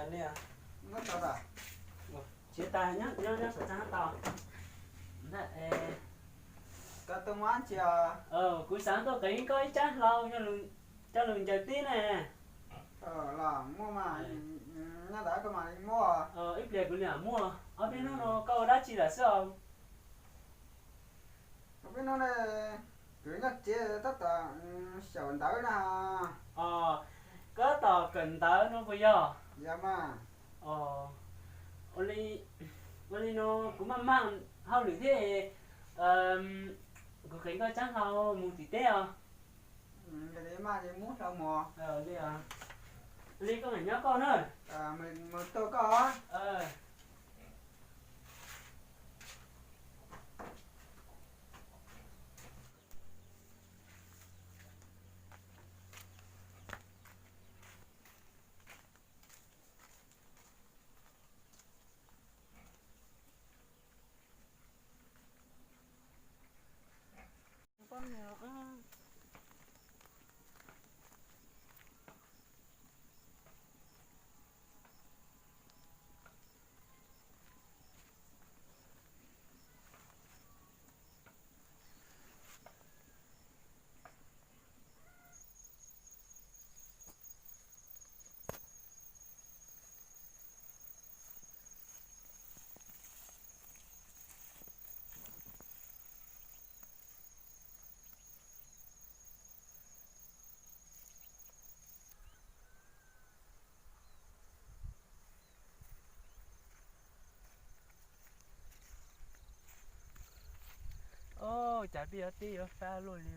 Tsis tas, nyob nyob saum txaj tau. Kuv xav tuaj qev koj ib tsab hlau coj lug ncaws teb na. Los muaj mas, nyob ntawd koj mam li muab. Ib pliag kuv li muaj, ob peb hnub no koj ua dab tsi lawm xwb os? Ob peb hnub no kuv nyob tsev tab tom xyaum ntawv na. Os, koj tab tom kawm ntawv no puas yog? Yog mas. Ua li no kuv maj maj hauj lwm thiab, kuv qev koj tsab hlau mus tim teb os. Li koj mam nyob koj na. Mus tuaj koj. Ov, cas peb yuav teb yuav fab luaj li.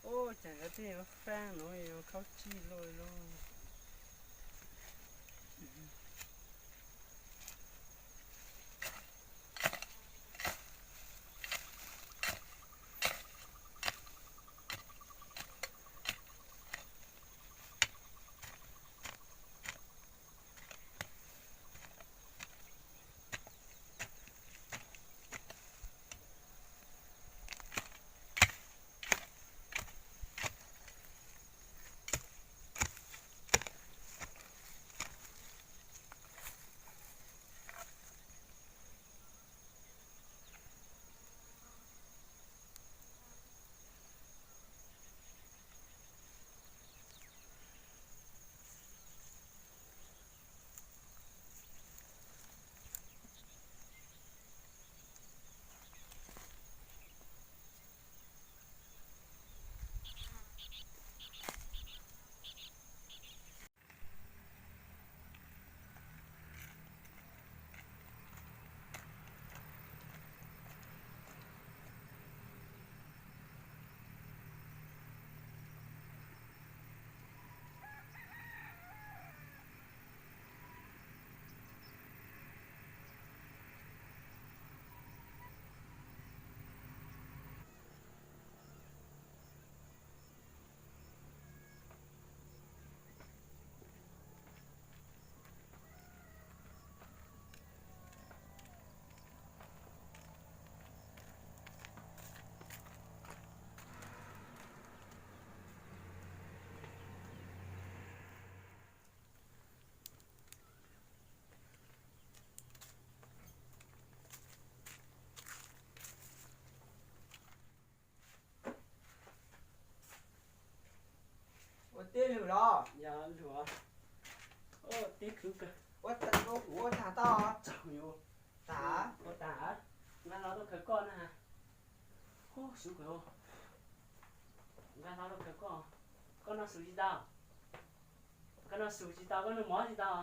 Ua cas cov teb yuav fab no yuav khaub cig luaj li lauj. Los, yog luag, tib khwv kawg. Ua tag tau, tag. Ua tag, nqa hlo tuaj khaws koj na. Hu, xub kawg, nqa hlo tuaj khaws koj. Koj noj su tsis tau? Koj noj su tsis tau, koj noj mov tsis tau?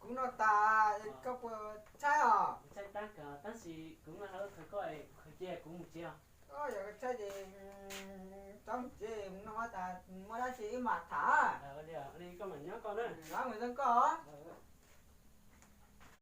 Kuv noj tas, koj puas tshaib os? Tshaib tab kaum, tab sis kuv nqa hlo tuaj khaws koj, khaws cia kuv mus tsev os. Yog tshaib ces txhob mus tsev, noj mov tas muaj dab tsi wb mam tham. Li koj mam nyob koj na. Mus zoo koj os.